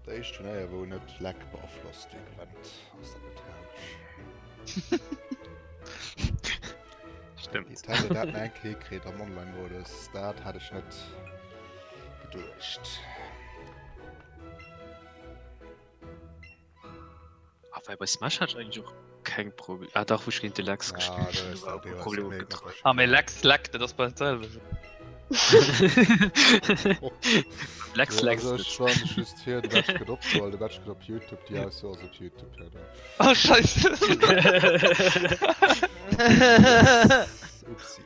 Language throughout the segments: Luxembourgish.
D'éischt Turnéier wou net Lag beaflosst wie gewennt ass dat net herrlech. Stimmt. Nintendo dat nach eng Kéier kritt am Online-Modus, dat hat ech net geduecht. Ah, well bei Smash hat ech eigentlech och keng Problem. Ah dach, wou ech géint de Lex Ja, gespillt do hunn, ist do war dat och e jeeweils Problem méi opgetratt. Ah, mee Lex Leck, dat ass bal d'selwecht. Lex Jo, Lex also net. ech warn dech just vir, de Match gëtt opgeholl, de Match gëtt op Youtube, déi Ausso ass op Youtube, ja da. Oh, scheisse. Upsi.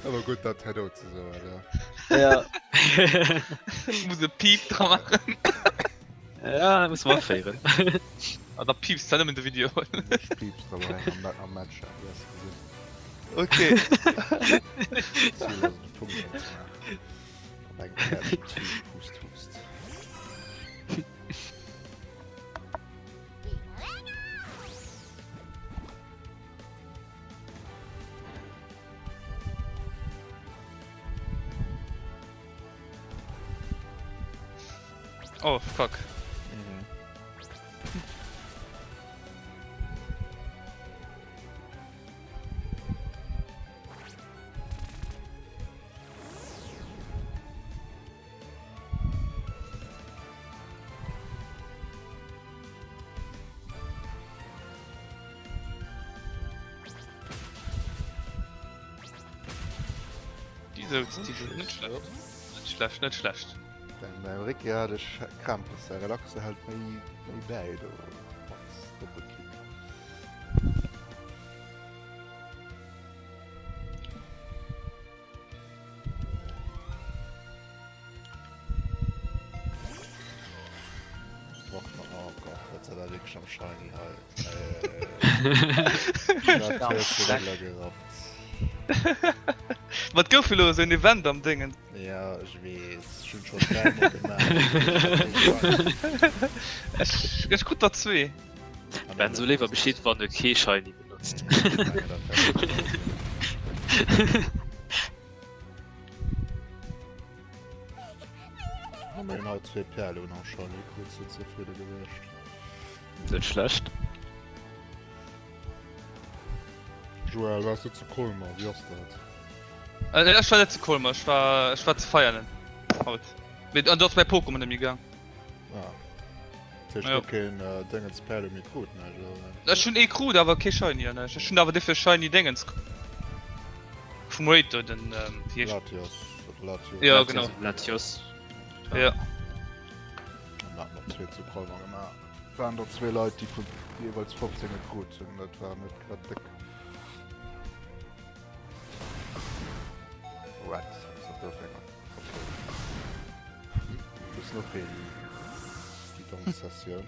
Awer gutt dat hei do ze soen, ja. Ja. Muss e Piep dra maachen. Ja, dat muss mer aféieren. Ah, da piepst zwar nëmmen de Video. Ech pieps da bei am, am Match, ja, du hast gesinn. Okay. Ziel ass et, de Punkt ze maachen. Op engem fäerdegen Tweet, hust, hust. Oh fuck. Mhm. Déi souz, déi souz, net schlecht. Net schlecht, net schlecht. Beim Ricky hat ech Krampes, säi Relaxe hält méi méi bäi do mat Doppelkick. Oh Gott, wat se da wierklech am Shiny hei. Dat hues de der gerappt. Wat gouf elo esou en Event am Déngen? Ja, ech weess. Ech hunn schonn dräimol gemaach. Ech, ech krut der zwee. Ben, so léiwer Bescheed, wann e kee Shiny benotzt. Mir hunn haut zwee Perle un Shiny krut, sinn zefridde gewiescht. Net schlecht. Joël, waars du zu Colmer? Wéi ass dat? Äh, ech war net zu Colmer, ech war, ech war zu Veianen haut. Mee an do ass mäi Pokémon ëm gaang. Ah. Dat heescht, Ja. du keen äh, Dingens Perle méi krut, ne? Joël? Ech hunn ee krut, awer kee Shiny an ech. Ech hunn awer dofir Shiny Dingens krut. Vum Raid do, den, ähm, wéi heescht Latios oder Latios. Ja, genau. Latios. Ja. An dat mat zwee zu Colmer gemaach. Waren der zwee Leit, déi vun jeeweils 15 gekrut hunn. Dat war net grad déck. What? Ass dat do fir eng? Okay. Muss noch een déi domm Sessioun.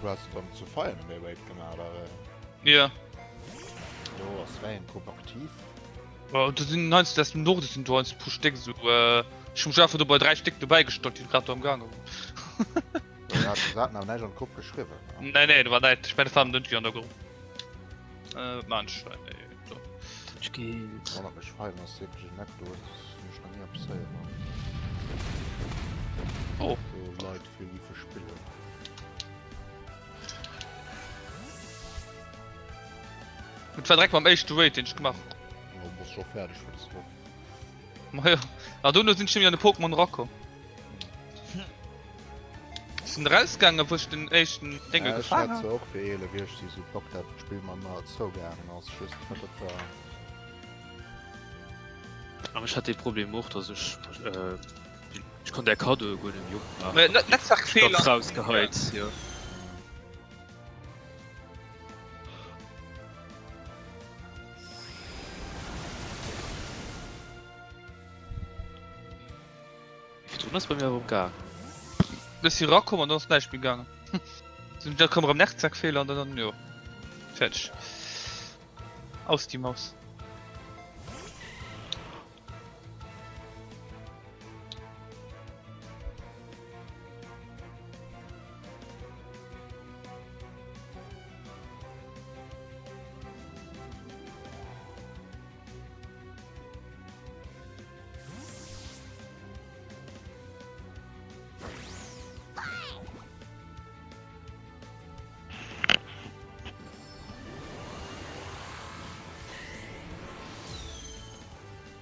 Du hast dann zu feiern méi Raid gemaach oder wéi? Ja. Do ass wéi eng Grupp aktiv? Oh, do sinn heiansdo aus dem Norde sinn do heiansdo puer Stéck esou. Äh, ech hu mech einfach do bei 3 Stéck dobäi gestallt, déi grad do am gaange waren. Jo, ja, se haten awer näischt an d'Grupp geschriwwen, ne? Nee, nee, do war näischt. Ech mengen, dat war am Dënschdi an der Grupp. Äh, wat maan ech hei? Nee, do. Dënsch geet. Wonnert mech, Veianen ass wierklech en Eck do, dat hunn ech nach ni eppes héieren. Oh. Do Leit fir giffe spillen. Et war direkt mam éischte Raid, deen ech gemaach hunn. Jo, bass scho fäerdeg fir des Woch. Ma jo. A dono sinn ech nemmi an de Pokémon erakomm. Ech sinn erausgaangen, wou ech den éischten Dénge Ja, ech gefaang hat hat. se och fir 11 iergsi sou Bock dat d'Spill mat mer zougaangen ass, just wat dat war. An ech hat dee Problem och, dass ech äh, ech konnt är Cadeaue guer net méi opmaachen. Mä Net Netzwerkfehler. Ganz rausgeheit, jo. Virdrun ass bei mir awer gaang. Ech si rakomm an dann ass näischt méi gaangen. Da koum erëm Netzwerkfehler an dann, jo, fäerdeg. Aus die Maus.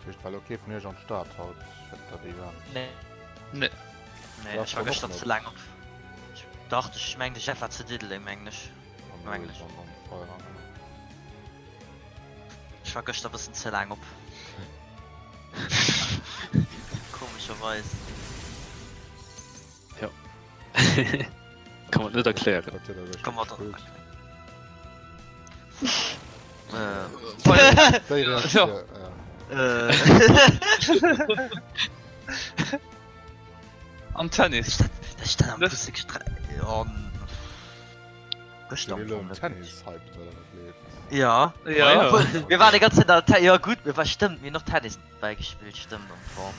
Heescht war lo kee vun iech an d'Stad haut fir dat Event? Nee. Nee. Nee, ech war gëschter ze laang op. Dach, ech meng de Jeff war zu Diddeleng, mengen ech. Mengen ech. Ech war gëschter bëssen ze laang op. Komescherweis. Jo. Kann man net erklären. Kann man doch erklären. Am Tennis. Ja. Ja. Mir waren die ganze Zeit ja gut, mir war stimmt, mir noch Tennis bei gespielt, stimmt am Fong.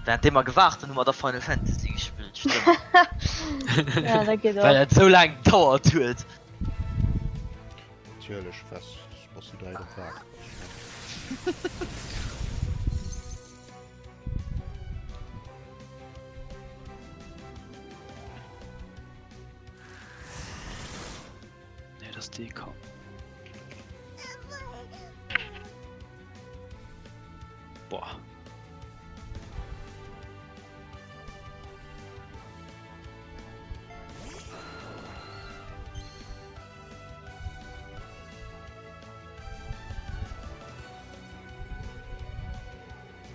Während dem wir gewaart hun, hu mer da Final Fantasy gespielt, stimmt. Ja, dat geet och. Well et sou laang gedauert huet. Natierlech wess bass du direkt op Waak. Nee, das ist DK. Boah.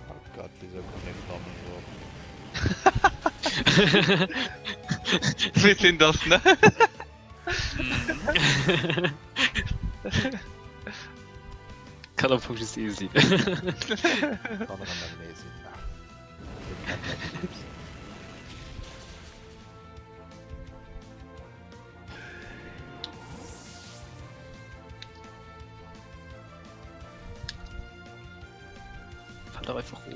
Oh Gott, wieso kommt der Flammen so? Weess een das, ne? Kann am Fong just ee sinn. Kann erëm eng méi sinn. Ah. Fall doch einfach of.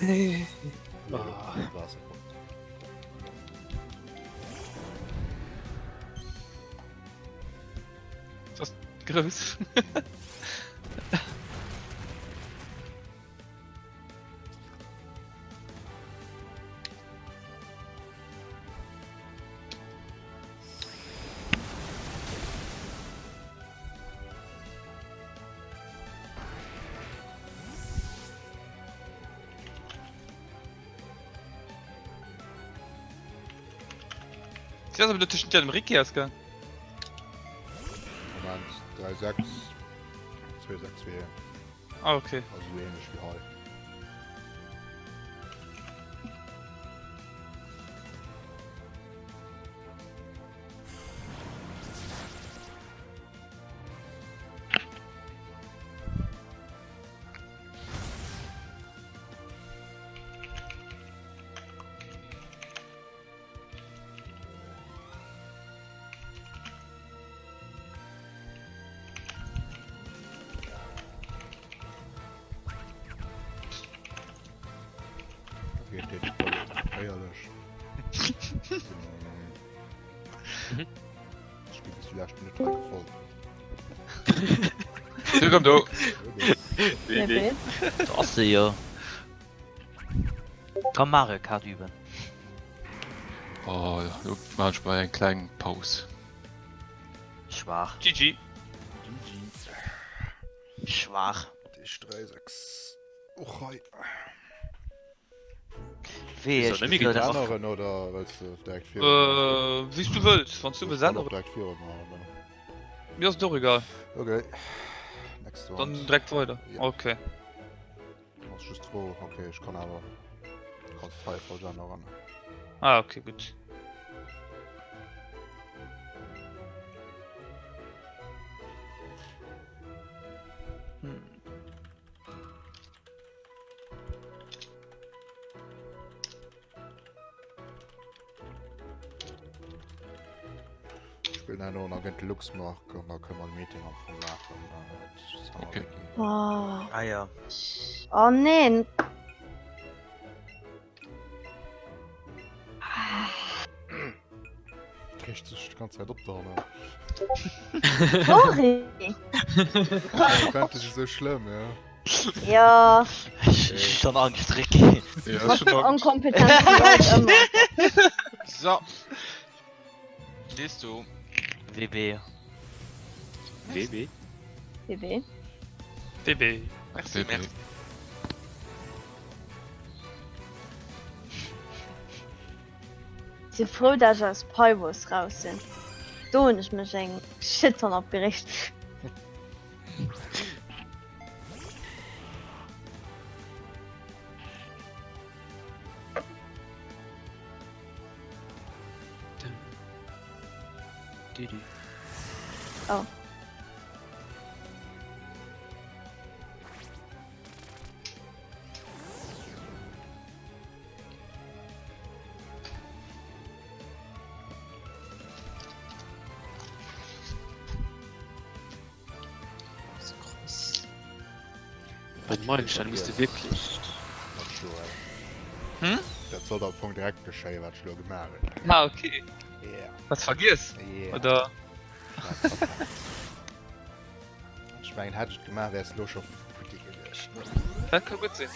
Nee. Oh. Das grouss. Si ass awer do tëschent dir an dem Ricky ausgaang. Moment, 3, 6, 2, 6, 2. Ah, okay. Also ähnlech wéi hei. Geht den voll éierlech. Ich bin bis die lescht Minute hei gefolgt. Du komm do. Nee, nee. Do ass se jo. Komm Mario Kart üben. Oh, lo maan ech mei eng kleng Paus. Schwaach. GG. GG. Schwaach. Dich 3, 6. Och hei. Wee Soll nemmi gedacht. Änneren oder wëlls de direkt virun? Äh, wéi s du wëlls. Wann s du wëlls änneren. Direkt virun maachen. Mir ass et och egal. Okay. Next Dann round. direkt weider. Ja. Okay. Ass just d'Fro, okay, ech kann awer kanns d'Reihefolg änneren. Ah, okay, gutt. Hm. Spillen herno nach géint Luxmark an da kënne mer de Meeting am Fong maachen. Okay. Oh. Ah ja. Oh nee. Reegt sech die ganze Zeit op da. Sorry. Fantasy ist so schlimm, ja. Ja. Ech ech schon Angscht, Ricky. Ja, schon Angscht. Onkompetent Leit ëmmer. So. Stehst du? WB. WB. WB. WB. Merci, WB. merci. Si frou dat ech aus Pywos raus sinn. Do hunn ech mech eng Shittonn opgereegt. Oh. So krass. Bei den Meilensteinen musst du wirklich. Hm? Dat sollt am Fong direkt geschéien, wat ech elo gemaach hunn. Ah, okay. Yeah. Was vergiess? Yeah. Oder? Ech mengen, hätt ech et gemaach, wäers elo scho futti gewiescht. Dat ka gutt sinn.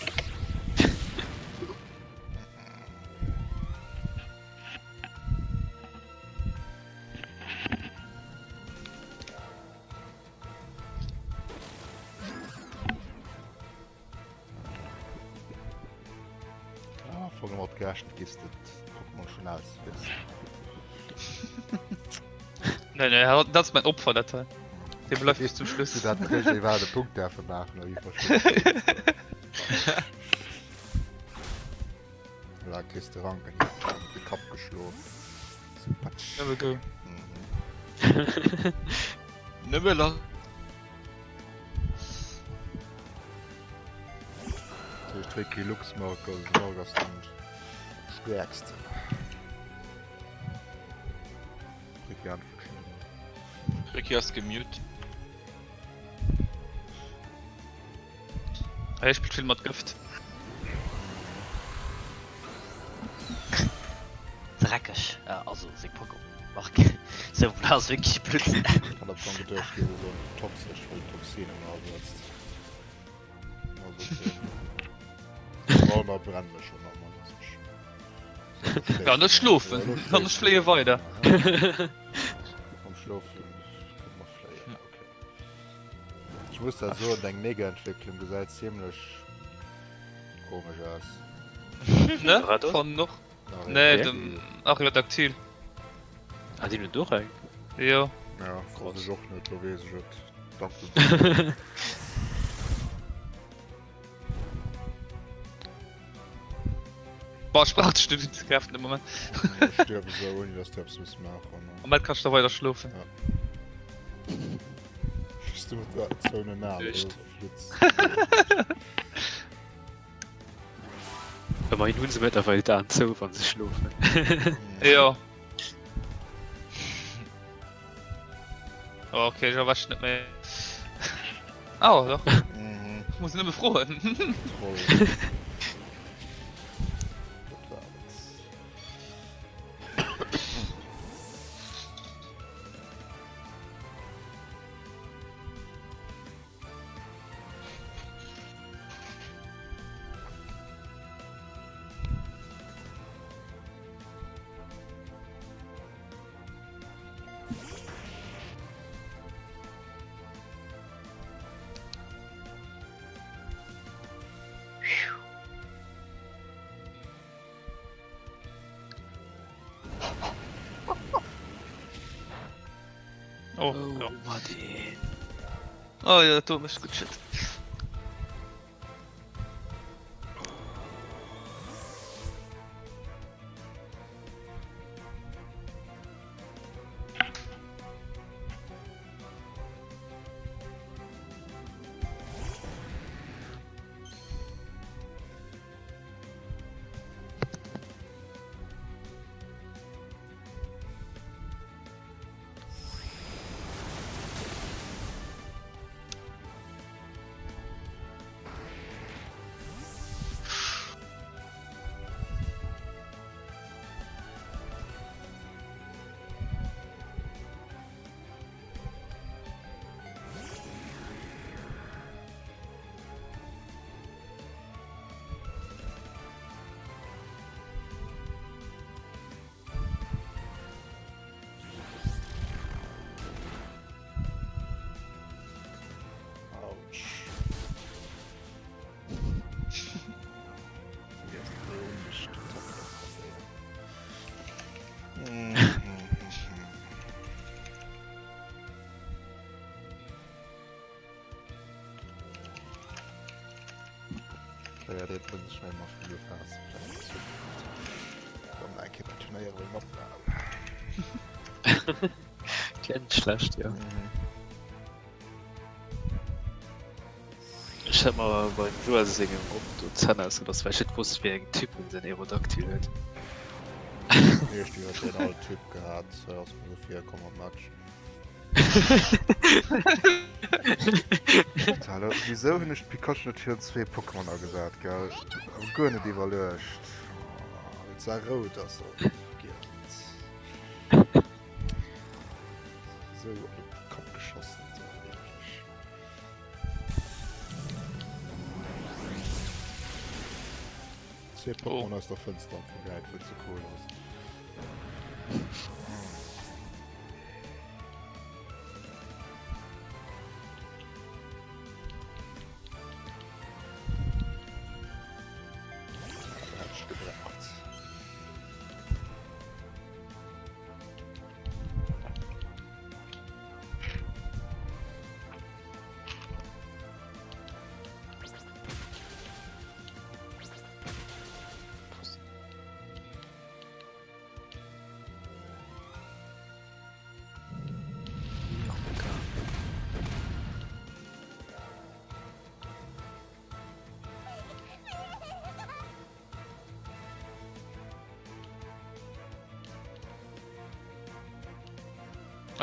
Ah, voll domat gerechnet, giss de d'Pokémon schon auswissen. Nee, nee, dat ass mein Opfer, dat hei. Dee bleift bis zum Schluss. Du dat Régé war de Punkt därfe maachen, oder wéi verstees du dat? Da kriss de Ranken hier op de Kapp geschloen. So, patsch. There we go. Mhm. Nëmme lass. Duerch d'Ricky Luxmark ass den stäerksten. Ricky antwort schon ëmmer. Ricky ass gemute. Hie spillt vill mat Gëft. Dreckeg, also seng Pokémon Mark sou ass wierklech blöd. Hat am Fong geduecht, hie wier sou toxesch, well Toxinen asetzt. Oh, da brennen wir schon nochmal. Ja, net schlofen, dann ech fléie weider. Am Schlofen kënne mer fléien, okay. Ich muss da soen, deng Mega-Entwécklung gesäit ziemlech komesch aus. Ne? Radon? Von noch? Nee, dem Aerodactyl. Ah, deen huet och eng? Jo. Ja, wosst ech och net, lo weess ech et. Dank dem. Boah, ech brauch dech net unzegräifen de Moment. Ech stierf esou, ouni dass du eppes muss maachen. Moment kann ech da weider schlofen. Ja. Just du mat der zouenen Aen, Echt? do flitzt. Ëmmerhin hunn se mëttlerweil d'Aen zou, wann se schlofen. Jo. Oh, okay, ech erwäsch net méi. Oh, doch. Mhm. Ich muss nëmme froen. Troll. Dat war et. Oh, Oh, ja. Matti. Oh ja, dat do mécht gutt Shit. Kéier deet mol sech méi mat Spill befaassen, vläicht an Zukunft dann eng Kéier bei Turnéiere wëll matmaachen. Klingt net schlecht, jo. Ech hat mer beim Joa sengem och do d'Zänn ausgebass, well ech net wosst wéi eng Typen den Aerodactyl huet. Iergdi huet deen all Typ gehat, ass mer sou virkomm am Match. Hallo, wieso hunn ech Pikachu net virun zwee Pokémon agesat, gell? Awer guer net iwwerluecht. Oh, et sah rout ass. Oh, Gott. So op de Kapp geschossen. So, wirklich. Zwee Pokémon oh. aus der Fënster am Fong gehäit, wëll ze cool ass.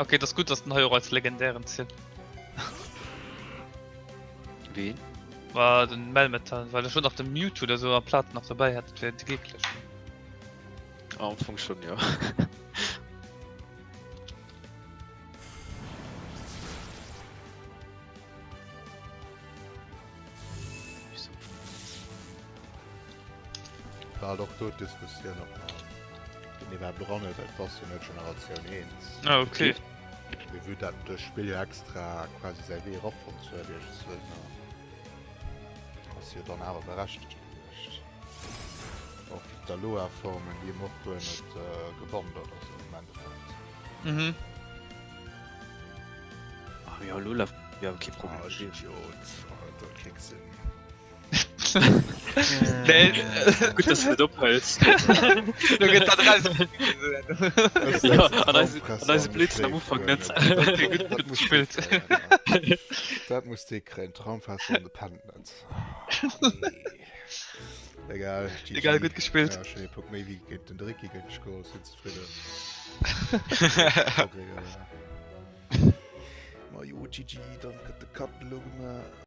Okay, das gut, dass den hei och als legendären zielt. Ween? War den Melmetal, well ech schon nach den Mewtwo oder so a Platen nach dabei hat, dat wär glécklech. Am Fong schon, ja. War halt och do d'Diskussioun, ob mer den iwwerhaapt eranhuelen, well et ass jo net Generatioun 1. Ah, okay. Mee vue dat de Spill jo extra quasi säi Wee erafonnt huet iergendswou, ass jo dann awer berechtegt gewiescht. Och wéi d'Aloa-Formen, déi hu mer och guer net gebannt oder sou am Endeffekt. Mhm. Ah jo, Alola wier awer kee Problem Ah, gewiescht. Idiot, Alter, krieg sinn. Nee. Gutt, dass du net ophëls. Du gëtt dat raus. Ja, an eise, an eise Blödsinn am Ufank net. Okay, gutt, gutt gespillt. Dat muss dee kréien, Traumfesser an de Pennt net. Egal, GG. Egal, gutt gespillt. Ja, schon ee Puck méi wéi géint den Drécki géint dech geholl, sinn zefridden. Ma jo, GG, dann gëtt de Cut elo gemaach.